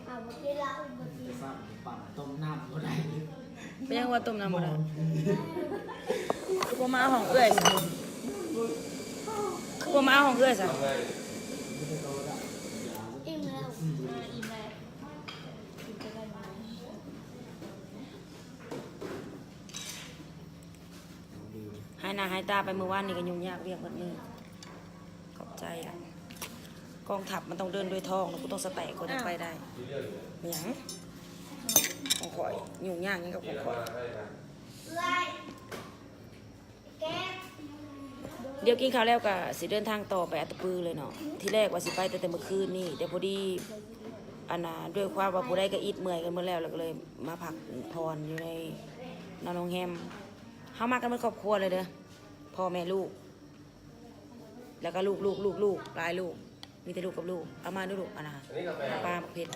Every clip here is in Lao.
ອ່າ ບໍ່ກິນລະ ບໍ່ກິນ ແຕ່ເຊົ້ານີ້ປັ້ນຕົ້ມນ້ຳບໍ່ໄດ້ ເປັນຫຍັງວ່າຕົ້ມນ້ຳບໍ່ໄດ້? ຄືບໍ່ມາຫ້ອງເອື້ອຍຊະ? ຄືບໍ່ມາຫ້ອງເອື້ອຍຊະ? ອີ່ມແລ້ວ ອີ່ມແລ້ວ. ຫາຍໜ້າຫາຍຕາໄປມື້ວານນີ້ກໍຫຍຸ້ງຍາກວຽກໝົດມື້. ຂອບໃຈລະ. ກອງທັບມັນຕ້ອງເດີນໂດຍທ້ອງ ແລ້ວກູຕ້ອງສະແຕກກ່ອນຈະໄປໄດ້. ແມ່ນຫຍັງ? ຂອງຂ້ອຍຫຍຸ້ງຍາກຫຍັງກັບຂອງຂ້ອຍ? ດຽວກິນຂ້າວແລ້ວກະຊິເດີນທາງຕໍ່ໄປອັດຕະປືເລີຍເນາະ. ທີແລກວ່າຊິໄປຕັ້ງແຕ່ເມື່ອຄືນນີ້ ແຕ່ພໍດີ ອັນນ່າ ດ້ວຍຄວາມວ່າຜູ້ໃດກໍອິດເມື່ອຍກັນໝົດແລ້ວ ແລ້ວກໍເລີຍມາພັກຜ່ອນຢູ່ໃນ ນອນໂຮງແຮມ. ເຮົາມາກັນເໝິດຄອບຄົວເລີຍເດີ ພໍ່ແມ່ລູກ ແລ້ວກໍລູກໆໆໆ ຫຼາຍລູກ ມີແຕ່ລູກກັບລູກ. ເອົາມາດູລູກ ອັນນ່າ ປາໝາກເຜັດ.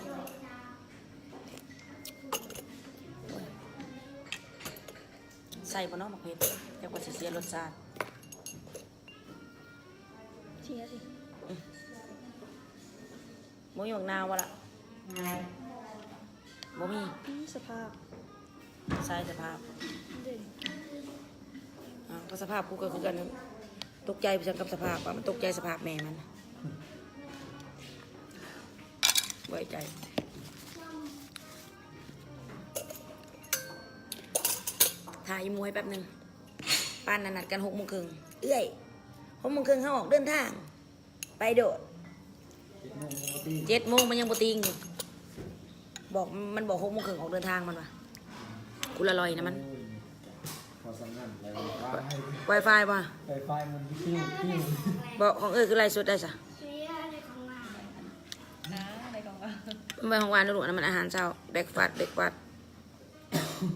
ໃສ່ບໍ່ເນາະໝາກເຜັດ ຈັກວ່າຊິເສຍລົດຊາດ. ເສຍຊິ. ບໍ່ມີໝາກນາວບໍ່ລະ? ບໍ່ມີ. ອືມ ສະພາບ ໃສ່ສະພາບ. ເດັ່ນ. ອ້າວ ກໍສະພາບກູກໍຄືກັນ. ຕົກໃຈໄປຊັ້ນກັບສະພາບ ວ່າມັນຕົກໃຈສະພາບແມ່ມັນ. ໄວ້ໃຈ. ຖ້າອີ່ໝວຍແປັບໜຶ່ງ. ປານນັ້ນນັດກັນຫົກໂມງເຄິ່ງ. ເອື້ອຍ ຫົກໂມງເຄິ່ງເຮົາອອກເດີນທາງ. ໄປໂດດ. ເຈັດໂມງມັນຍັງບໍ່ຕິງ. ເຈັດໂມງມັນຍັງບໍ່ຕິງຢູ່. ບອກ ມັນບອກຫົກໂມງເຄິ່ງອອກເດີນທາງ ມັນວ່າ. ກູລະລອຍນະມັນ. ໂອ້ຍ ພໍສຳນັ້ນ ໄວຟາຍ ໄວຟາຍບໍ່? ໄວຟາຍມັນປິວໆ. ບໍ່ ຂອງເອື້ອຍຄືໄລຟ໌ສົດໄດ້ຊະ? ໄວຟາຍຂອງຫວານລູກ ອັນນັ້ນມັນອາຫານເຊົ້າ ເບຣກຟາສ ເບຣກຟາສ.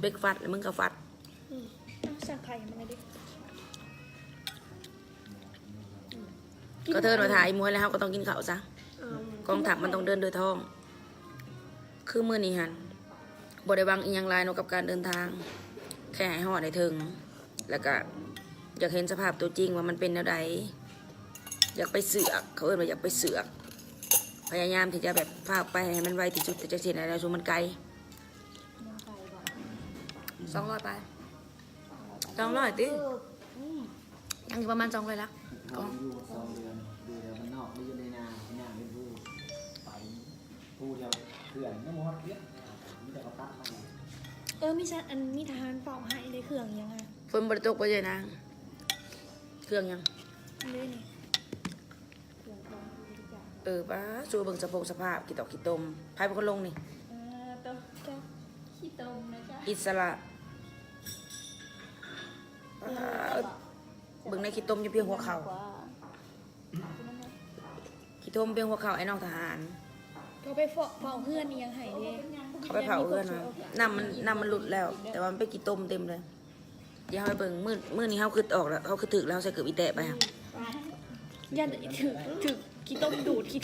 ເບຣກຟາສ ແລ້ວມຶງກໍຟາສ. ອືມ ເອົາ ສັ່ງໄຂ່ໃຫ້ມັນແດ່ເດ້. ອືມ ກໍເທີວ່າຖ້າອີ່ໝວຍແລ້ວ ເຮົາກໍຕ້ອງກິນເຂົ້າຊະ. ເອີ ກອງທັບມັນຕ້ອງເດີນໂດຍທ້ອງ. ຄືມື້ນີ້ຫັ້ນ ບໍ່ໄດ້ຫວັງອີ່ຫຍັງຫຼາຍເນາະກັບການເດີນທາງ ແຄ່ໃຫ້ຮອດໃຫ້ເຖິງ ແລ້ວກະຢາກເຫັນສະພາບຕົວຈິງວ່າມັນເປັນແນວໃດ. ຢາກໄປເຊືອກ ເຂົາເອີ້ນວ່າຢາກໄປເຊືອກ ພະຍາຍາມທີ່ຈະແບບພາໄປໃຫ້ມັນໄວທີ່ສຸດ ແຕ່ຈັ່ງຊີ້ນະ ແນວຊຸມມັນໄກ. ສອງຮ້ອຍປາຍ ສອງຮ້ອຍຕິ? ອືມ ຍັງຢູ່ປະມານສອງຮ້ອຍຫຼັກ. ເຂົາຢູ່ສອງເດືອນ ຢູ່ແຖວບ້ານນອກ ຫຼືຢູ່ໃນນາ ນາເປັນຜູ້ໄປ ຜູ້ແຖວເຂື່ອນ ຍັງບໍ່ຮອດເຂື່ອນ ມີແຕ່ເຂົາຕັດໃໝ່. ເອີ ມີຊະ ອັນ ມີທະຫານເຝົ້າໃຫ້ເດ້. ເຄື່ອງຫຍັງອະ? ຝົນບໍ່ໄດ້ຕົກບໍ່ເດນາງ? ເຄື່ອງຫຍັງ? ເດ້ນີ້. ເອີ ປ້າ ສູ່ເບິ່ງສະພົງສະພາບ ຂີ້ຕົກຂີ້ຕົມ. ໃຜເປັນຄົນລົງນີ້? ເອີ ຕົກ ຂີ້ຕົມນະຈ໊ະ ອິດສະຫຼະ. ປ້າ ເບິ່ງໃນຂີ້ຕົມຢູ່ພຽງຫົວເຂົ່າ. ຂີ້ຕົມພຽງຫົວເຂົ່າ ໄອ້ນ້ອງທະຫານ. ເຂົາໄປເຝົ້າ ເຝົ້າເຮືອນອີ່ຫຍັງໃຫ້ເດ້. ເຂົາໄປເຝົ້າເຮືອນ. ນ້ຳມັນ ນ້ຳມັນຫຼຸດແລ້ວ ແຕ່ວ່າມັນເປັນຂີ້ຕົມເຕັມເລີຍ. ດຽວເຮົາໄປເບິ່ງ ມື້ ມື້ນີ້ເຮົາຄິດອອກແລ້ວ ເຮົາຄິດຖືກແລ້ວ ເຮົາໃສ່ເກີບອີແຕະໄປ. ຢ້ານຖືກ ຖືກຂີ້ຕົມດູດ ຂີ້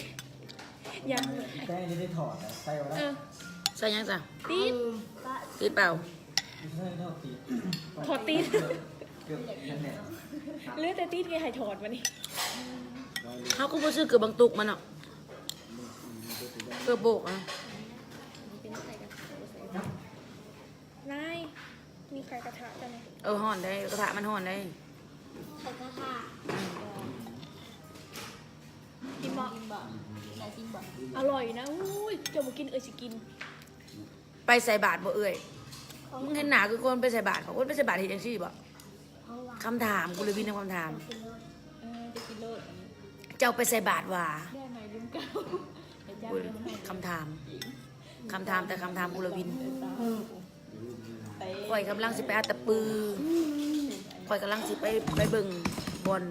ຢ້ານ. ແຕ່ອັນນີ້ໄດ້ຖອດແລ້ວ ໃສ່ບໍ່ໄດ້. ເອີ ໃສ່ຫຍັງຊະ? ຕີນ ຕີນເປົ່າ. ໃສ່ຖອດຕີນ ຖອດຕີນ. ເກືອບ ເກືອບແໜ້ນ. ເຫຼືອແຕ່ຕີນກໍໃຫ້ຖອດບາດນີ້. ເຮົາກໍບໍ່ຊື້ເກີບບັງຕຸກມາເນາະ ເກີບໂບກອະ. ນາຍ ມີໄຂ່ກະທະຕົວນີ້. ເອີ ຮ້ອນເດ້ ກະທະມັນຮ້ອນເດ້. ໄຂ່ກະທະ ອືມ ກິນບໍ່? ກິນບໍ່? ໄດ້ກິນບໍ່? ອະຮ່ອຍນະ. ໂອ້ຍ ເຈົ້າບໍ່ກິນ ເອື້ອຍຊິກິນ. ໄປໃສ່ບາດບໍ່ເອື້ອຍ? ຂອງ ມຶງເຫັນໜ້າຄືຄົນໄປໃສ່ບາດ. ຂອງຄົນໄປໃສ່ບາດເຮັດຈັ່ງຊີ້ບໍ່? ຂອງຫວານ. ຄຳຖາມ ກູລະວິນນະຄຳຖາມ. ເອີ ຈະກິນໂລດ. ເຈົ້າໄປໃສ່ບາດຫວາ? ໄດ້ໄໝລືມເກົ່າ. ໂອ້ຍ ຄຳຖາມ ຄຳຖາມແຕ່ຄຳຖາມ ກູລະວິນ. ຂ້ອຍກຳລັງຊິໄປອັດຕະປື ຂ້ອຍກຳລັງຊິໄປ ໄປເບິ່ງບ່ອນ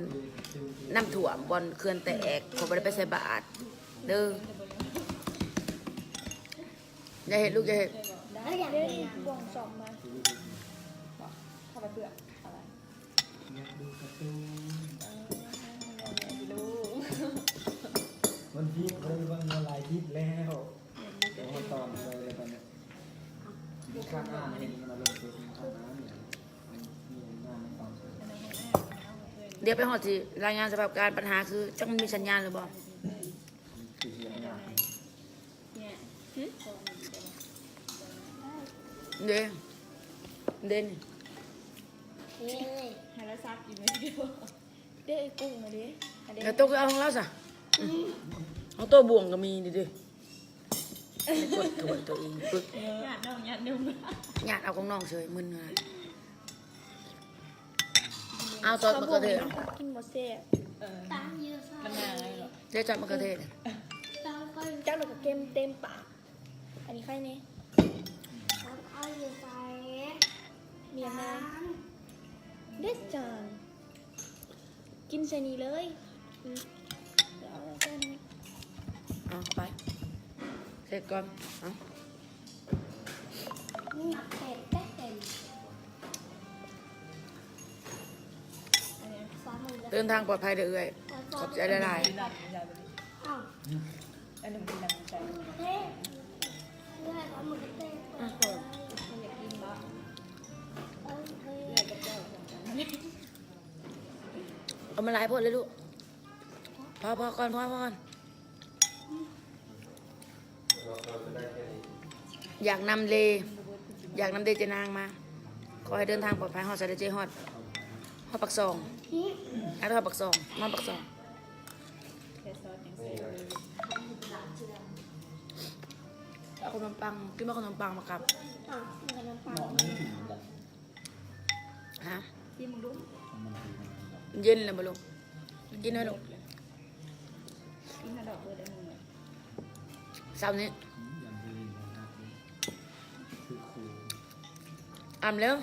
ນ້ຳຖ້ວມ ບ່ອນເຂື່ອນແຕກ. ຂ້ອຍບໍ່ໄດ້ໄປໃສ່ບາດເດີ. ຢ່າເຮັດລູກ ຢ່າເຮັດ. ໄດ້ ເດ້ ບ່ວງສອບມາ. ເຂົ້າໄປເບືອກ ເຂົ້າໄປ. ຢາກດູກາຕູນ. ເອີ ລູກ ມັນຜິດເລີຍ ເບິ່ງມາຫຼາຍຄລິບແລ້ວ. ໂອ້ ຕອນເລີຍຕອນນີ້ ມີຄາດອ່ານເຫັນມັນລົງເຟສ ມີຄາດອ່ານເຫັນ ມັນມີງານໃນຕອນ. ດຽວໄປຮອດຊິລາຍງານສະພາບການ. ບັນຫາຄື ຈັກມັນມີສັນຍານຫຼືບໍ່? ຄືຊິລາຍງານ ເນຍ ເດ້ ເດ້ນີ້ ນີ້ ໃຫ້ລາວຊາບກິນໄວ້ດຽວ ເດ້ ໄອ້ກຸ້ງມາເດ້ ອັນເດ້ ແລ້ວຕົກເອົາຂອງລາວຊະ ອືມ ເອົາໂຕບ່ວງກໍມີນີ້ເດ້ ໄປກົດຖ້ວຍຕົວເອງປຶກ ຍາດນ້ອງຍາດໜຸ່ມ ຍາດເອົາຂອງນ້ອງເສີຍ ມຶນ ເອົາຊອດມະເຂືອເທດ ກິນບໍ່ແຊບ ເອີ ຕາມຢູ່ໃສ ມັນງ່າຍເນາະ ເດ້ ຊອດມະເຂືອເທດ ຕາມກໍ ຈັກ ແລ້ວກໍເຄັມເຕັມປາກ ອັນນີ້ໃຄແດ່ ຕາມເອົາຢູ່ໃສ ມີຫຍັງແດ່ ຕາມ ເດັດຈານ ກິນໃສ່ນີ້ເລີຍ ອືມ ເອົາໄປ ເຊັດກ່ອນ ເອົາ ເດີນທາງປອດໄພເດີ້ເອື້ອຍ ຂອບໃຈຫຼາຍໆ ເອົາມາຫຼາຍໂພດເລີຍລູກ ພໍ ພໍກ່ອນ ພໍ ພໍກ່ອນ ຢາກນຳເດ ຢາກນຳເດເຈນາງມາ ຂໍໃຫ້ເດີນທາງປອດໄພ ຮອດໃສເດີ້ເຈ້ ຮອດ ຮອດປາກຊ່ອງ ຮອດປາກຊ່ອງ ມາປາກຊ່ອງ ເອົາຂະໜົມປັງ ກິນບໍ່ຂະໜົມປັງມາກັບ ຮະ ຊີມເບິ່ງດູ ເຢັນແລ້ວບໍ່ລູກ ກິນແລ້ວລູກ ກິນແລ້ວດອກເບີດອັນໜຶ່ງ ເຊົ້ານີ້ ອຳແລ້ວ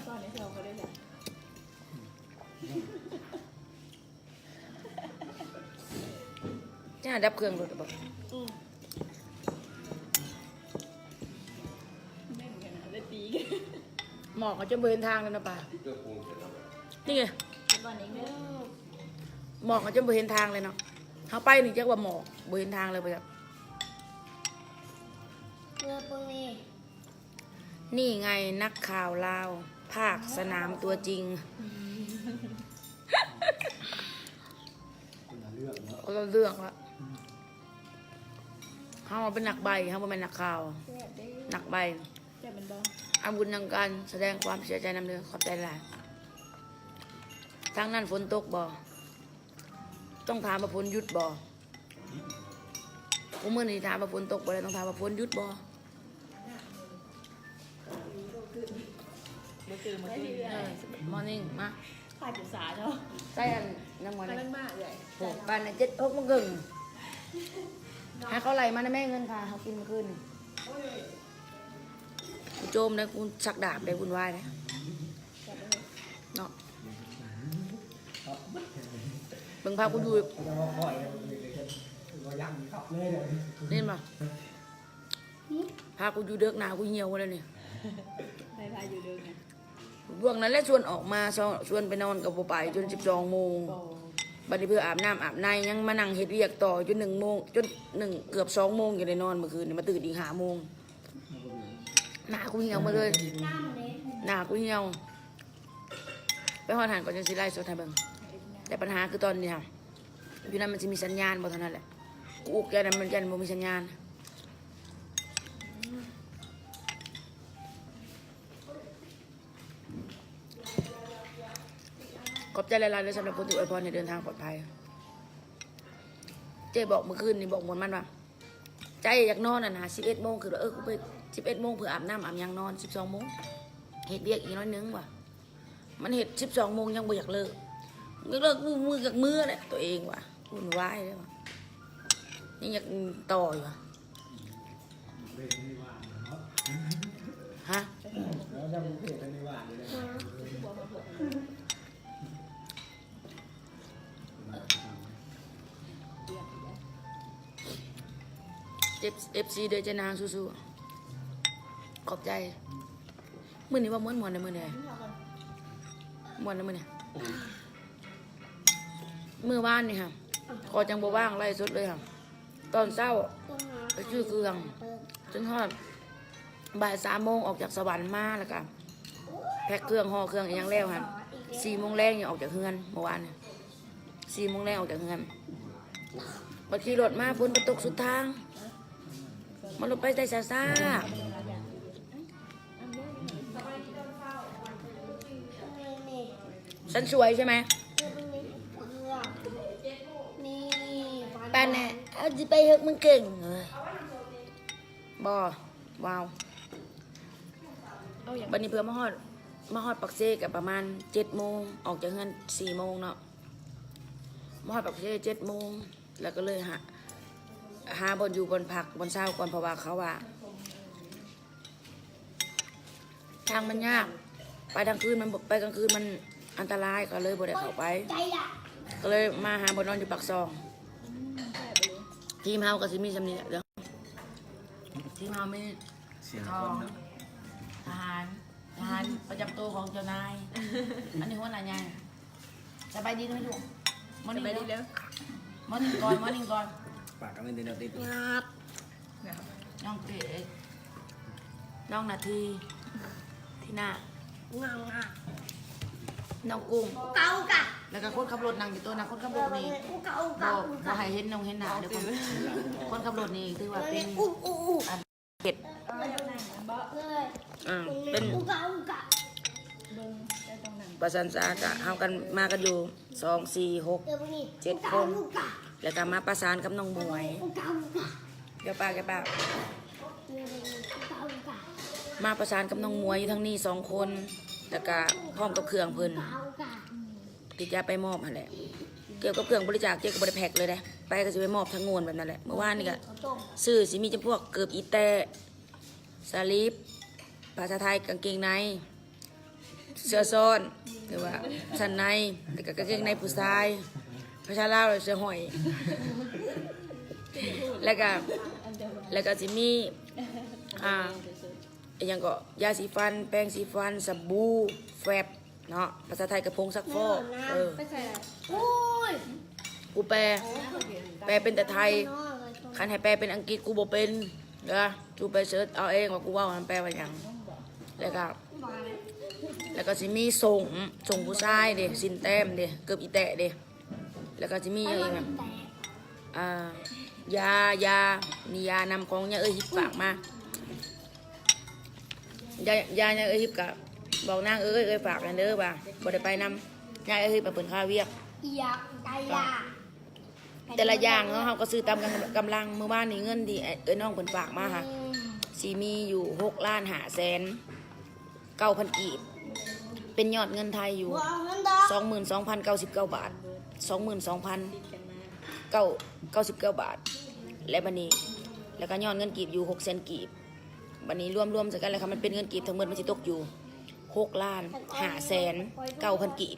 ຈັ່ງໃຫ້ດັບເຄື່ອງລົດບໍ? ອືມ ໝອກກໍຈົນບໍ່ເຫັນທາງແລ້ວນະປ້າ ນີ້ໄງ ໝອກກໍຈົນບໍ່ເຫັນທາງເລີຍເນາະ ເຮົາໄປນີ້ຈັກວ່າໝອກ ບໍ່ເຫັນທາງເລີຍ ບໍ່ຈັກ ເອີ ເບິ່ງນີ້ ນີ້ໄງນັກຂ່າວລາວ ພາກສະໜາມຕົວຈິງ ຄົນລະເລື່ອງເນາະ ຄົນລະເລື່ອງລະ ເຮົາເປັນນັກໃບ້ ເຮົາບໍ່ແມ່ນນັກຂ່າວ ແຊບເດ້ ນັກໃບ້ ແຊບແມ່ນບໍ່? ອາບຸນນຳກັນ ສະແດງຄວາມເສຍໃຈນຳເດີ້ ຂອບໃຈຫຼາຍ ທາງນັ້ນຝົນຕົກບໍ່? ຕ້ອງຖາມວ່າຝົນຢຸດບໍ່? ຄູ່ມື້ນີ້ຖາມວ່າຝົນຕົກບໍ່ ແລ້ວຕ້ອງຖາມວ່າຝົນຢຸດບໍ່? ບໍ່ຕື່ນ ບໍ່ຕື່ນ ເອີ ມໍນິ້ງ ມາ ຂາຍເປັນສາເນາະ ໃສ່ອັນ ນ້ຳມັນ ກຳລັງມາເອື້ອຍ ໂອ້ ປານເຈັດ ຫົກໂມງເຄິ່ງ ໃຫ້ເຂົາໄລ່ມານະແມ່ ເງິນຄ່າເຮົາກິນມື້ຄືນນີ້ ກູໂຈມເດ້ ກູຊັກດາບເດ້ ວຸ່ນວາຍເດ້ ເນາະ ເບິ່ງພາກູຢູ່ ເຫັນບໍ່? ພາກູຢູ່ເດິກ ໜ້າກູຫ່ຽວໝົດແລ້ວນີ້ ໃຜພາຢູ່ເດິກນະ? ພວກນັ້ນແຫຼະຊວນອອກມາ ຊ- ຊວນໄປນອນກໍບໍ່ໄປ ຈົນສິບສອງໂມງ ບໍ່ ບັດນີ້ເພື່ອອາບນ້ຳອາບໃນ ຍັງມານັ່ງເຮັດວຽກຕໍ່ຈົນໜຶ່ງໂມງ ຈົນໜຶ່ງ ເກືອບສອງໂມງ ຈັ່ງໄດ້ນອນ ມື້ຄືນນີ້ມາຕື່ນອີກຫ້າໂມງ. ໜ້າກູຫ່ຽວໝົດເລີຍ ໜ້າກູຫ່ຽວ ໄປຮອດຫັ້ນກ່ອນຈັ່ງຊິໄລຟ໌ສົດໃຫ້ເບິ່ງ ແຕ່ປັນຫາຄືຕອນນີ້ຫັ້ນ ຢູ່ນັ້ນມັນຊິມີສັນຍານບໍ່ເທົ່ານັ້ນແຫຼະ ກູອຸກໃຈນຳມັນຢ້ານບໍ່ມີສັນຍານ. ຂອບໃຈຫຼາຍໆເດີ້ ສຳລັບຄົນທີ່ອວຍພອນໃຫ້ເດີນທາງປອດໄພ ເຈ້ບອກມື້ຄືນນີ້ ບອກໝູ່ມັນວ່າ ໃຈຢາກນອນຫັ້ນນະ ສິບເອັດໂມງ ຄືວ່າ ເອີ ກູໄປສິບເອັດໂມງ ເພື່ອອາບນ້ຳອາບຫຍັງນອນສິບສອງໂມງ ເຮັດວຽກອີກໜ້ອຍໜຶ່ງວ່າ ມັນເຮັດສິບສອງໂມງຍັງບໍ່ຢາກເລີກ ຢາກເລີກມື້ ຢາກເມືອແຫຼະ ຕົວເອງວ່າວຸ່ນວາຍເດ້ວ່າ ຍັງຢາກຕໍ່ຢູ່ວ່າ ຮະ ເຈັບ ເອັຟຊີ ເດີ ເຈນາງ ສູ້ໆ ຂອບໃຈ. ມື້ນີ້ວ່າມ່ວນໆ ເດ້ມື້ນີ້ ມ່ວນເດ້ມື້ນີ້ ມື້ວານນີ້ຫະ ຂ້ອຍຈັ່ງບໍ່ວ່າງໄລຟ໌ສົດເລີຍຫະ ຕອນເຊົ້າໄປຊື້ເຄື່ອງ ຈົນຮອດບ່າຍສາມໂມງ ອອກຈາກສະຫວັນມາ ແລ້ວກະແພັກເຄື່ອງ ຫໍ່ເຄື່ອງອີ່ຫຍັງແລ້ວຫັ້ນ ສີ່ໂມງແລງຍັງອອກຈາກເຮືອນ ມື້ວານນີ້ ສີ່ໂມງແລງອອກຈາກເຮືອນ ບັດຂີ່ລົດມາ ຝົນກໍຕົກສຸດທາງ. ມາລົງໄປໄດ້ຊ້າໆ. นี่ นี่ ฉันสวยใช่ไหม? นี่ ปานแน่ เอาสิไปเฮ็ดมึงเก่ง บ่ ว้าว เอาหยัง บัดนี้เพื่อมาฮอด มาฮอดปากเซก็ประมาณเจ็ดโมง ออกจากเฮือนสี่โมงเนาะ มาฮอดปากเซเจ็ดโมง แล้วก็เลยหา หาบ่อนอยู่บ่อนพักบ่อนเช้าก่อน เพราะว่าเขาว่า ทางมันยาก ไปกลางคืนมันบ่ ไปกลางคืนมันอันตราย ก็เลยบ่ได้เข้าไป ก็เลยมาหาบ่อนนอนอยู่ปากซอง ทีมเฮาก็สิมีส่ำนี้แหละเด้อ ทีมเฮามี เสียง ทอง คนเนาะ ทหาร ทหารประจำตัวของเจ้านาย อันนี้หัวหน้าใหญ่ สบายดีไหมลูก Morning สบายดีเด้อ Morning ก่อน Morning ก่อน ปากก็ไม่ได้เนาะ ติด น้องเก๋ น้องนาที ทีน่า น้องกุ้ง แล้วก็คนขับรถนั่งอยู่โต๊ะนะ คนขับรถนี่ บ่ บ่ให้เห็นหน้าเห็นหน้าเด้อ คน คนขับรถนี่ถือว่าเป็น เฮ็ด ອ່າ ເປັນ ປະສັນສາກະ ເຮົາກັນ ມາກັນຢູ່ ສອງ ສີ່ ຫົກ ເຈັດຄົນ ແລ້ວກະມາປະສານກັບນ້ອງໝວຍ ແກ້ວປາກ ແກ້ວປາກ ມາປະສານກັບນ້ອງໝວຍຢູ່ທາງນີ້ສອງຄົນ ແລ້ວກະພ້ອມກັບເຄື່ອງເພິ່ນ ທີ່ຈະໄປມອບຫັ້ນແຫຼະ ກ່ຽວກັບເຄື່ອງບໍລິຈາກ ເຈ້ກໍບໍ່ໄດ້ແພັກເລີຍເດ້ ໄປກໍຊິໄປມອບທາງໂງນແບບນັ້ນແຫຼະ. ມື້ວານນີ້ກໍຊື້ ຊິມີຈຳພວກເກີບອີແຕະ ສະລິບ ພາສາໄທ ກາງເກງໃນ ເສື້ອຊ້ອນ ຫຼືວ່າຊັ້ນໃນ ແລ້ວກໍກາງເກງໃນຜູ້ຊາຍ ພາສາລາວເສື້ອຫ້ອຍ ແລ້ວກໍ ແລ້ວກໍຊິມີ ອ່າ ອີ່ຫຍັງກໍ ຢາສີຟັນ ແປງສີຟັນ ສະບູ່ ແຟບ ເນາະ ພາສາໄທກໍຜົງຊັກຟອກ ເອີ ໄປໃສ່ ໂອ້ຍ ກູແປ ແປເປັນແຕ່ໄທ ຄັນໃຫ້ແປເປັນອັງກິດກູບໍ່ເປັນເດີ ຊູໄປເສີດເອົາເອງວ່າກູເວົ້ານັ້ນແປວ່າຫຍັງ ແລ້ວກໍ ແລ້ວກໍຊິມີສົ້ງ ສົ້ງຜູ້ຊາຍເດ້ ສິ້ນແຕ້ມເດ້ ເກີບອີແຕະເດ້ ແລ້ວກໍຊິມີຫຍັງອີກນະ ອ່າ ຢາ ຢາ ມີຢານຳຂອງຍາເອື້ອຍຮິບຝາກມາ ຢາ ຢາ ຍາເອື້ອຍຮິບກະບອກນາງເອີຍ ເອື້ອຍຝາກແດ່ເດີວ່າບໍ່ໄດ້ໄປນຳ ຍາເອື້ອຍຣິບເພິ່ນຄາວຽກ ແຕ່ລະຢ່າງເນາະ ເຮົາກໍຊື້ຕາມກຳ ກຳລັງ ມື້ວານນີ້ເງິນທີ່ເອື້ອຍນ້ອງເພິ່ນຝາກມາຫາ ຊິມີຢູ່ຫົກລ້ານຫ້າແສນ ເກົ້າພັນກີບ ເປັນຍອດເງິນໄທຢູ່ສອງໝື່ນສອງພັນເກົ້າສິບເກົ້າບາດ ສອງໝື່ນສອງພັນເກົ້າ ເກົ້າສິບເກົ້າບາດ ແລະ ບັດນີ້ ແລ້ວກໍຍອດເງິນກີບຢູ່ຫົກແສນກີບ ບັດນີ້ລວມໆໃສ່ກັນແລ້ວ ຄັນມັນເປັນເງິນກີບທັງໝົດ ມັນຊິຕົກຢູ່ຫົກລ້ານຫ້າແສນເກົ້າພັນກີບ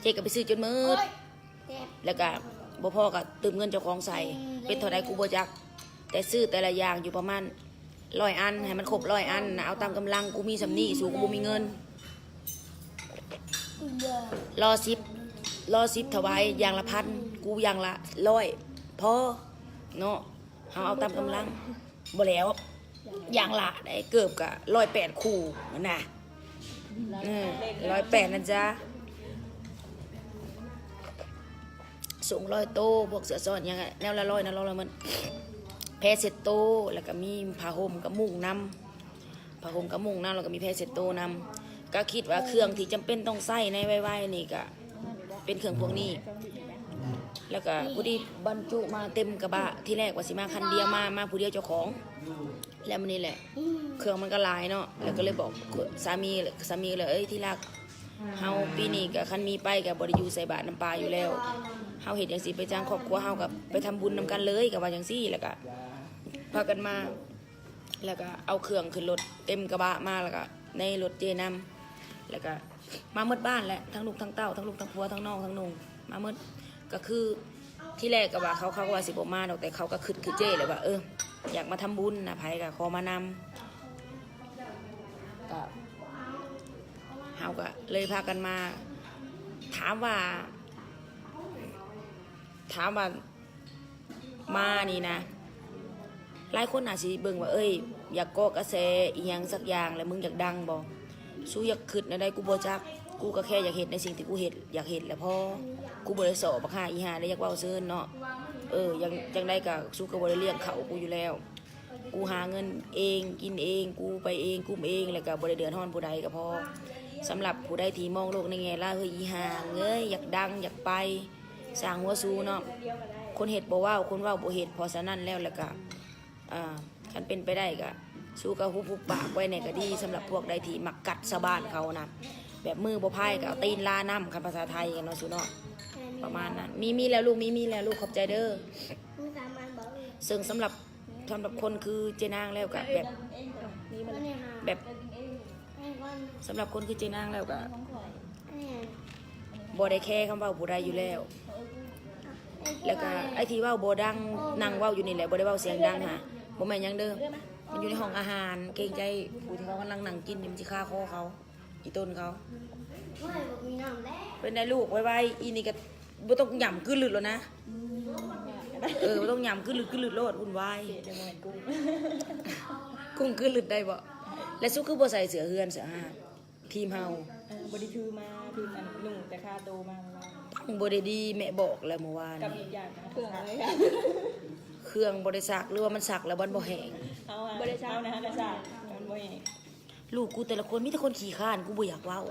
ເຈ້ກໍໄປຊື້ຈົນໝົດ ແລ້ວກະບໍ່ພໍກະຕື່ມເງິນເຈົ້າຂອງໃສ່ ເປັນເທົ່າໃດກູບໍ່ຈັກ ແຕ່ຊື້ແຕ່ລະຢ່າງຢູ່ປະມານຮ້ອຍອັນ ໃຫ້ມັນຄົບຮ້ອຍອັນນະ ເອົາຕາມກຳລັງ ກູມີສ່ຳນີ້ ສູກະບໍ່ມີເງິນ ລໍສິບ ລໍສິບຖວາຍຢ່າງລະພັນ ກູຢ່າງລະຮ້ອຍ ພໍເນາະ ເຮົາເອົາຕາມກຳລັງ ບໍ່ແລ້ວ ຢ່າງລະໄດ້ ເກີບກະຮ້ອຍແປດຄູ່ຫັ້ນນະ ເອີ ຮ້ອຍແປດນະຈ໊ະ ສູງຮ້ອຍໂຕ ພວກເສື້ອຊ້ອນຫຍັງ ແນວລະຮ້ອຍນະ ຮ້ອຍໝົດ ແພເຊັດໂຕ ແລ້ວກະມີຜ້າຫົ່ມກັບມຸ້ງນຳ ຜ້າຫົ່ມກັບມຸ້ງນຳ ແລ້ວກະມີແພເຊັດໂຕນຳ ກະຄິດວ່າເຄື່ອງທີ່ຈຳເປັນຕ້ອງໃຊ້ໃນໄວໆນີ້ກະ ເປັນເຄື່ອງພວກນີ້ ແລ້ວກະພໍດີບັນຈຸມາເຕັມກະບະ ທີແລກວ່າຊິມາຄັນດຽວ ມາ ມາຜູ້ດຽວເຈົ້າຂອງ ແລ້ວມື້ນີ້ແຫຼະ ເຄື່ອງມັນກະຫຼາຍເນາະ ແລ້ວກະເລີຍບອກສາມີ ສາມີເລີຍ ເອີຍ ທີ່ລັກ ເຮົາປີນີ້ກະຄັນມີໄປກະບໍ່ໄດ້ຢູ່ໃສ່ບາດນຳປາຢູ່ແລ້ວ ເຮົາເຮັດຈັ່ງຊີ້ໄປຈ້າງຄອບຄົວ ເຮົາກະໄປທຳບຸນນຳກັນເລີຍ ກະວ່າຈັ່ງຊີ້ ແລ້ວກະພາກັນມາ ແລ້ວກະເອົາເຄື່ອງຂຶ້ນລົດເຕັມກະບະມາ ແລ້ວກະໃນລົດເຈ້ນຳ ແລ້ວກະມາໝົດບ້ານແຫຼະ ທັງລູກທັງເຕົ້າ ທັງລູກທັງຜົວ ທັງນ້ອງທັງນຸ່ງ ມາໝົດ ກະຄືທີແລກກະວ່າເຂົາ ເຂົາກະວ່າຊິບໍ່ມາດອກ ແຕ່ເຂົາກະຄຶດຄືເຈ້ແຫຼະວ່າ ເອີ ຢາກມາທຳບຸນນະ ໃຜກະຂໍມານຳ ກະເຮົາກະເລີຍພາກັນມາ ຖາມວ່າ ຖາມວ່າ ມານີ້ນະ ຫຼາຍຄົນອາດຊິເບິ່ງວ່າ ເອີຍ ຢາກເກາະກະແສອີ່ຫຍັງສັກຢ່າງ ແລ້ວມຶງຢາກດັງບໍ່? ສູຢາກຄຶດແນວໃດກູບໍ່ຈັກ ກູກະແຄ່ຢາກເຮັດໃນສິ່ງທີ່ກູເຮັດ ຢາກເຮັດແຫຼະພໍ ກູບໍ່ໄດ້ສໍ້ບັກຫ່າອີ່ຫ່າໃດ ຢາກເວົ້າເຊີນເນາະ ເອີ ຈັ່ງ ຈັ່ງໃດກະ ສູກະບໍ່ໄດ້ລ້ຽງເຂົ້າກູຢູ່ແລ້ວ ກູຫາເງິນເອງ ກິນເອງ ກູໄປເອງ ກຸ້ມເອງ ແລ້ວກໍບໍ່ໄດ້ເດືອດຮ້ອນຜູ້ໃດກໍພໍ. ສຳລັບຜູ້ໃດທີ່ມອງໂລກໃນແງ່ຮ້າຍ ເຮີ້ຍ ອີຫ່າເອີຍ ຢາກດັງ ຢາກໄປ ຊ່າງຫົວສູເນາະ. ຄົນເຮັດບໍ່ເວົ້າ ຄົນເວົ້າບໍ່ເຮັດ. ເພາະສະນັ້ນແລ້ວ ແລ້ວກໍ ອ່າ ຄັນເປັນໄປໄດ້ກໍ ສູກໍຫຸບໆປາກໄວ້ແດ່ກໍດີ. ສຳລັບພວກໃດທີ່ມັກກັດຊາວບ້ານເຂົານະ ແບບມືບໍ່ພາຍກໍເອົາຕີນລານ້ຳ ຄັນພາສາໄທກັນເນາະສູເນາະ ປະມານນັ້ນ. ມີ ມີແລ້ວລູກ ມີ ມີແລ້ວລູກ ຂອບໃຈເດີ. ເຊິ່ງສຳລັບ ສຳລັບຄົນຄືເຈ້ນາງແລ້ວກໍແບບ ແບບ ສຳລັບຄົນຄືເຈ້ນາງແລ້ວກໍບໍ່ໄດ້ແຄຄຳເວົ້າຜູ້ໃດຢູ່ແລ້ວ. ແລ້ວກໍໄອ້ທີ່ເວົ້າບໍ່ດັງ ນັ່ງເວົ້າຢູ່ນີ້ແຫຼະ ບໍ່ໄດ້ເວົ້າສຽງດັງຫາ ບໍ່ແມ່ນຫຍັງເດີ ມັນຢູ່ໃນຫ້ອງອາຫານ ເກງໃຈຜູ້ທີ່ເຂົາກຳລັງນັ່ງກິນຢູ່ ມັນຊິຄາຄໍເຂົາ ອີ່ຕົນເຂົາ. ເປັນໃດລູກ ໄວໆ ອີ່ນີ້ກໍບໍ່ຕ້ອງຫຍ້ຳກືນລືດໂລດນະ. ເອີ ບໍ່ຕ້ອງຫຍ້ຳກືນລືດ ກືນລືດໂລດ ວຸ້ນວາຍ. ກຸ້ງກືນລືດໄດ້ບໍ່? ແລະ ສຸຄືບໍ່ໃສ່ເສື້ອເຮືອນເສື້ອຫາ ທີມເຮົາ ເອີ ບໍ່ໄດ້ຖືມາ ທີມອັນນຸ່ງແຕ່ຄາໂຕມາເມື່ອວານ ຟັງບໍ່ໄດ້ດີ ແມ່ບອກແລ້ວເມື່ອວານ ກັບອີກຢ່າງນະ ເຄື່ອງ ເຄື່ອງບໍ່ໄດ້ຊັກ ຫຼືວ່າມັນຊັກແລ້ວມັນບໍ່ແຫ້ງ? ເຮົາ ບໍ່ໄດ້ຊັກ ເຮົານະ ເຮົານະຊັກ ມັນບໍ່ແຫ້ງ. ລູກກູແຕ່ລະຄົນມີແຕ່ຄົນຂີ້ຄ້ານ ກູບໍ່ຢາກເວົ້າ.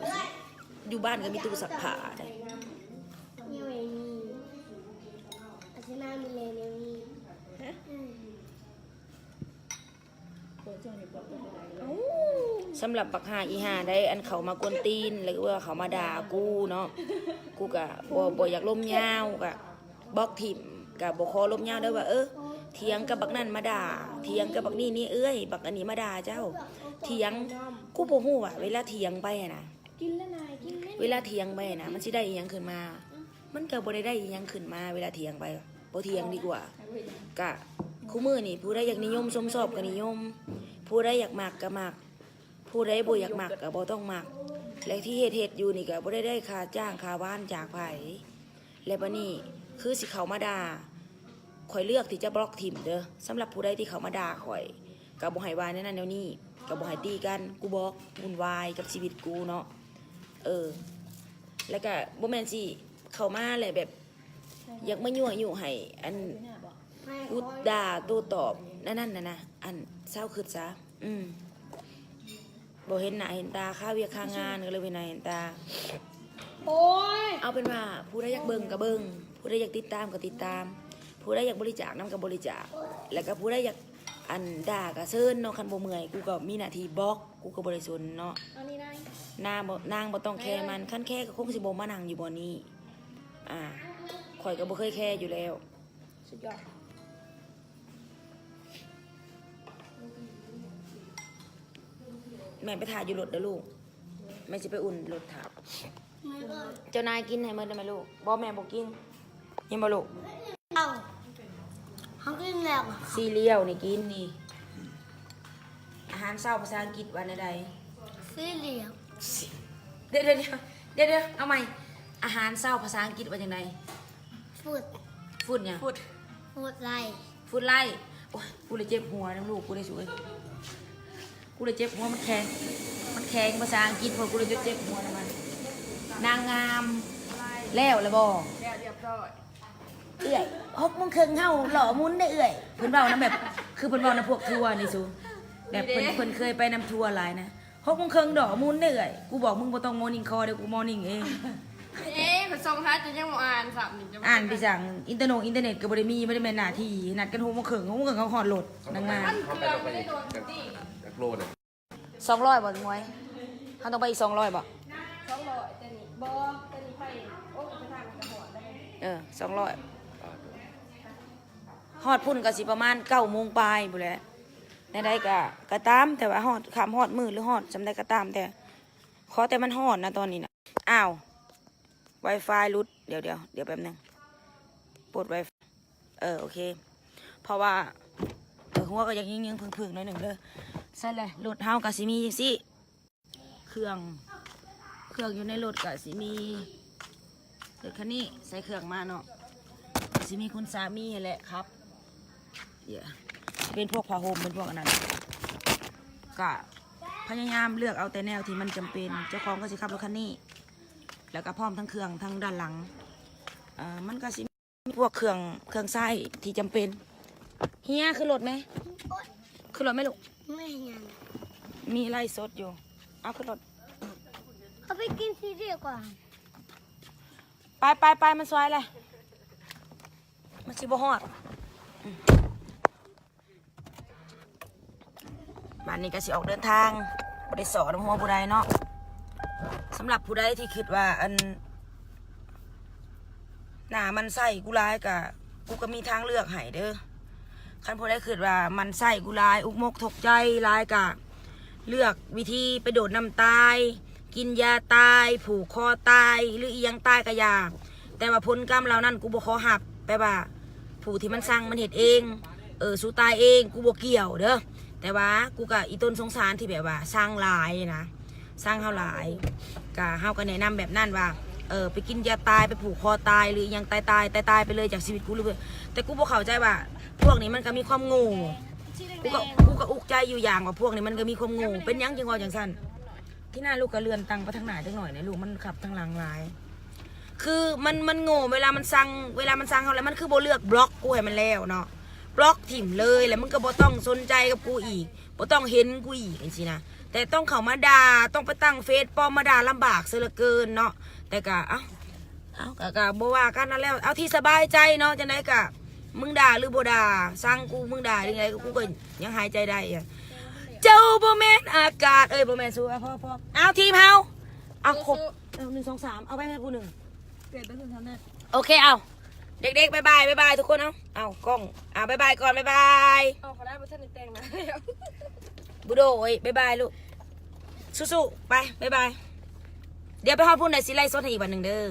ຢູ່ບ້ານກໍມີຕູ້ຊັກຜ້າໄດ໋. ສຳລັບບັກຫ່າອີ່ຫ່າໃດ ອັນເຂົາມາກວນຕີນ ຫຼືວ່າເຂົາມາດ່າກູເນາະ ກູກະບໍ່ ບໍ່ຢາກລົມຍາວ ກະບລັອກຖິ້ມ ກະບໍ່ຂໍລົມຍາວເດີວ່າ ເອີ ຖຽງກັບບັກນັ້ນມາດ່າ ຖຽງກັບບັກນີ້ນີ້ເອື້ອຍ ບັກອັນນີ້ມາດ່າເຈົ້າ ຖຽງ. ກູບໍ່ຮູ້ວ່າເວລາຖຽງໄປຫັ້ນນະ ເວລາຖຽງໄປຫັ້ນນະ ມັນຊິໄດ້ອີ່ຫຍັງຂຶ້ນມາ? ມັນກໍບໍ່ໄດ້ໄດ້ອີ່ຫຍັງຂຶ້ນມາ ເວລາຖຽງໄປ ບໍ່ຖຽງດີກວ່າ. ກະ ຄຸມື້ນີ້ຜູ້ໃດຢາກນິຍົມຊົມຊອບກໍນິຍົມ ຜູ້ໃດຢາກມັກກໍມັກ ຜູ້ໃດບໍ່ຢາກມັກກໍບໍ່ຕ້ອງມັກ ແລະ ທີ່ເຮັດເຮັດຢູ່ນີ້ກໍບໍ່ໄດ້ໄດ້ຄ່າຈ້າງຄ່າວານຈາກໃຜ. ແລະ ບາດນີ້ຄືຊິເຂົ້າມາດ່າ ຂ້ອຍເລືອກທີ່ຈະບລັອກຖິ້ມເດີ. ສຳລັບຜູ້ໃດທີ່ເຂົ້າມາດ່າຂ້ອຍ ກໍບໍ່ໃຫ້ວ່າແນວນັ້ນແນວນີ້ ກໍບໍ່ໃຫ້ຕີກັນ ກູບອກ ວຸ້ນວາຍກັບຊີວິດກູເນາະ. ເອີ ແລ້ວກໍບໍ່ແມ່ນຊິເຂົ້າມາແລ້ວແບບ ຢາກມາຍົວະຍຸໃຫ້ອັນ ອຸດດ່າໂຕ້ຕອບນັ້ນນະນະ ອັນ ເຊົາຄຶດຊະ. ອືມ ບໍ່ເຫັນໜ້າເຫັນຕາ ຄາວຽກຄາງານ ກໍເລີຍບໍ່ເຫັນໜ້າເຫັນຕາ. ໂອ້ຍ ເອົາເປັນວ່າຜູ້ໃດຢາກເບິ່ງກໍເບິ່ງ ຜູ້ໃດຢາກຕິດຕາມກໍຕິດຕາມ ຜູ້ໃດຢາກບໍລິຈາກນຳກໍບໍລິຈາກ ແລ້ວກໍຜູ້ໃດຢາກ ອັນ ດ່າກໍເຊີນເນາະ. ຄັນບໍ່ເມື່ອຍ ກູກໍມີໜ້າທີ່ບລັອກ ກູກໍບໍ່ໄດ້ສົນເນາະ. ນາງບໍ່ ນາງບໍ່ຕ້ອງແຄມັນ ຄັນແຄກໍຄົງຊິບໍ່ມານັ່ງຢູ່ບ່ອນນີ້. ອ່າ ຂ້ອຍກໍບໍ່ເຄີຍແຄຢູ່ແລ້ວ. ສຸດຍອດ. ແມ່ໄປຖ້າຢູ່ລົດເດີລູກ ແມ່ຊິໄປອຸ່ນລົດຖ້າ. ເຈົ້ານາຍກິນໃຫ້ໝົດໄດ້ໄໝລູກ? ບໍ່ ແມ່ບໍ່ກິນ. ກິນບໍ່ລູກ? ເອົາ ເຮົາກິນແລ້ວ. ຊີຣຽວນີ້ກິນນີ້. ອາຫານເຊົ້າພາສາອັງກິດວ່າແນວໃດ? ຊີຣຽວ. ຊິ ດຽວໆ ດຽວໆ ເອົາໃໝ່. ອາຫານເຊົ້າພາສາອັງກິດວ່າຈັ່ງໃດ? ຟຸດ. ຟຸດຫຍັງ? ຟຸດ ຟຸດໄລ. ຟຸດໄລ. ໂອ້ຍ ກູລະເຈັບຫົວນຳລູກກູເດ້ສູເອີຍ ກູລະເຈັບຫົວ. ມັນແຂງ ມັນແຂງພາສາອັງກິດ ພວກກູລະຈົນເຈັບຫົວນຳມັນ. ນາງງາມ ແລ້ວລະບໍ່? ແລ້ວຮຽບຮ້ອຍ. ເອື້ອຍ ຫົກໂມງເຄິ່ງເຮົາຫຼໍ່ມຸນເດ້ເອື້ອຍ. ເພິ່ນເວົ້ານຳແບບ ຄືເພິ່ນເວົ້ານຳພວກທົວນີ້ສູ ແບບເພິ່ນ ເພິ່ນເຄີຍໄປນຳທົວຫຼາຍນະ. ຫົກໂມງເຄິ່ງຫຼໍ່ມຸນເດ້ເອື້ອຍ. ກູບອກມຶງບໍ່ຕ້ອງມໍນິ້ງຄໍເດີ້ ກູມໍນິ້ງເອງ. ເອ ຂ້ອຍສົ່ງຫາເຈົ້າຍັງບໍ່ອ່ານຊ້ຳນີ້. ອ່ານໄປຈັ່ງ ອິນເຕີເນັດ ອິນເຕີເນັດກໍບໍ່ໄດ້ມີ ບໍ່ໄດ້ແມ່ນໜ້າທີ່. ນັດກັນຫົກໂມງເຄິ່ງ ຫົກໂມງເຄິ່ງເຂົາຮອດໂລດ. ນາງງາມ ເຮົາໄປ ເຮົາໄປຈັກ ຈັກໂລນະ? ສອງຮ້ອຍບໍ່ ມວຍ? ເຮົາຕ້ອງໄປອີກສອງຮ້ອຍບໍ່? ສອງຮ້ອຍ ແຕ່ນີ້ບໍ່ ແຕ່ນີ້ໄປ ໂອ້ ໄປທາງກະຮອດແລ້ວ. ເອີ ສອງຮ້ອຍ ຮອດພຸ້ນກໍຊິປະມານເກົ້າໂມງປາຍພຸ້ນແຫຼະ. ແນວໃດກໍ ກໍຕາມ ແຕ່ວ່າຮອດຄ່ຳຮອດມື້ ຫຼືຮອດສ່ຳໃດກໍຕາມແຕ່ ຂໍແຕ່ມັນຮອດນະຕອນນີ້ນະ. ອ້າວ ໄວຟາຍຫຼຸດ. ດຽວ ດຽວ ດຽວແປັບໜຶ່ງ ປົດໄວຟາຍ. ເອີ ໂອເຄ ເພາະວ່າ ເອີ ຫົວກໍຍັງຍິງໆເພິ່ງໆໜ້ອຍໜຶ່ງເດີ. ໃສ່ແຫຼະ ລົດເຮົາກໍຊິມີຈັ່ງຊີ້ ເຄື່ອງ ເຄື່ອງຢູ່ໃນລົດກໍຊິມີ ລົດຄັນນີ້ໃສ່ເຄື່ອງມາເນາະ ກໍຊິມີຄຸນສາມີຫັ້ນແຫຼະຂັບ. ເປັນພວກຜ້າຫົ່ມ ເປັນພວກອັນນັ້ນ ກະພະຍາຍາມເລືອກເອົາແຕ່ແນວທີ່ມັນຈຳເປັນ. ເຈົ້າຂອງກໍຊິຂັບລົດຄັນນີ້ ແລ້ວກະພ້ອມທັງເຄື່ອງທາງດ້ານຫຼັງ. ເອີ ມັນກໍຊິມີພວກເຄື່ອງ ເຄື່ອງໃຊ້ທີ່ຈຳເປັນ. ເຮຍ ຂຶ້ນລົດແມ. ຂຶ້ນລົດແມ່ລູກ. ແມ່ຫຍັງ? ມີໄລຟ໌ສົດຢູ່. ເອົາຂຶ້ນລົດ. ເຂົາໄປກິນຊີເດກວ່າ. ໄປ ໄປ ໄປ ມັນສວຍແຫຼະ. ມັນຊິບໍ່ຮອດ. ບາດນີ້ກໍຊິອອກເດີນທາງ ບໍ່ໄດ້ເຊາະນຳຫົວຜູ້ໃດເນາະ. ສຳລັບຜູ້ໃດທີ່ຄິດວ່າ ອັນ ໜ້າໝັ້ນໄສ້ກູຫຼາຍ ກະ ກູກໍມີທາງເລືອກໃຫ້ເດີ້. ຄັນຜູ້ໃດຄິດວ່າໝັ້ນໄສ້ກູຫຼາຍ ອຸກມົກທຸກໃຈຫຼາຍ ກະເລືອກວິທີໄປໂດດນ້ຳຕາຍ, ກິນຢາຕາຍ, ຜູກຄໍຕາຍ ຫຼືອີ່ຫຍັງຕາຍກະຢ່າ. ແຕ່ວ່າຜົນກຳເຫຼົ່ານັ້ນກູບໍ່ຂໍຮັບ. ແປວ່າຜູ້ທີ່ມັນສັ່ງມັນເຮັດເອງ, ເອີ ສູຕາຍເອງ, ກູບໍ່ກ່ຽວເດີ້. ແຕ່ວ່າກູກະອີ່ຕົນສົງສານທີ່ແບບວ່າສັ່ງຫຼາຍນະ, ສັ່ງເຮົາຫຼາຍ. ກະ ເຮົາກະແນະນຳແບບນັ້ນວ່າ ເອີ ໄປກິນຢາຕາຍ, ໄປຜູກຄໍຕາຍ ຫຼືອີ່ຫຍັງຕາຍໆ ຕາຍໆໄປເລີຍຈາກຊີວິດກູ ຫຼື ແຕ່ກູບໍ່ເຂົ້າໃຈວ່າພວກນີ້ມັນກະມີຄວາມໂງ່. ກູກະ ກູກະອຸກໃຈຢູ່ຢ່າງວ່າພວກນີ້ມັນກະມີຄວາມໂງ່. ເປັນຫຍັງຈຶ່ງເວົ້າຈັ່ງຊັ້ນ? ທີໜ້າລູກກະເລື່ອນຕັ້ງໄປທາງໜ້າຈັກໜ້ອຍແດ່ ລູກມັນຂັບທາງຫຼັງຫຼາຍ. ຄືມັນ ມັນໂງ່ ເວລາມັນສັ່ງ ເວລາມັນສັ່ງເຮົາແລ້ວ ມັນຄືບໍ່ເລືອກບລັອກກູໃຫ້ມັນແລ້ວເນາະ, ບລັອກຖິ້ມເລີຍ ແລ້ວມຶງກໍບໍ່ຕ້ອງສົນໃຈກັບກູອີກ, ບໍ່ຕ້ອງເຫັນກູອີກ ຈັ່ງຊີ້ນະ. ແຕ່ຕ້ອງເຂົ້າມາດ່າ, ຕ້ອງໄປຕັ້ງເຟສປອມມາດ່າ ລຳບາກເສີເຫຼືອເກີນເນາະ. ແຕ່ກໍ ເອົ້າ ເອົ້າ ກໍ ກໍບໍ່ວ່າກັນນັ້ນແຫຼະ, ເອົາທີ່ສະບາຍໃຈເນາະ. ຈັ່ງໃດກໍມຶງດ່າຫຼືບໍ່ດ່າ, ສັ່ງກູ ມຶງດ່າຈັ່ງໃດ ກູກໍຍັງຫາຍໃຈໄດ້. ເຈົ້າບໍ່ແມ່ນອາກາດ ເອີຍ ບໍ່ແມ່ນ ສູ້ ເອົາ ພໍ ພໍ ເອົາ ທີມເຮົາ ເອົາ ຄົບ ເອົາ ໜຶ່ງ ສອງ ສາມ ເອົາໄປໃຫ້ຜູ້ໜຶ່ງ. ໂອເຄ ເອົາ ເດັກໆ ບາຍບາຍ ບາຍບາຍທຸກຄົນ. ເອົາ ເອົາ ກ້ອງ ເອົາ ບາຍບາຍກ່ອນ ບາຍບາຍ. ເອົາ ເຂົາໄດ້ບໍ່ທັນໄດ້ແຕ່ງນະ. ບຸໂດ ເອີຍ ບາຍບາຍລູກ, ສູ້ໆ ໄປ ບາຍບາຍ. ດຽວໄປຮອດພຸ້ນ ດຽວຊິໄລຟ໌ສົດໃຫ້ອີກບາດໜຶ່ງເດີ້.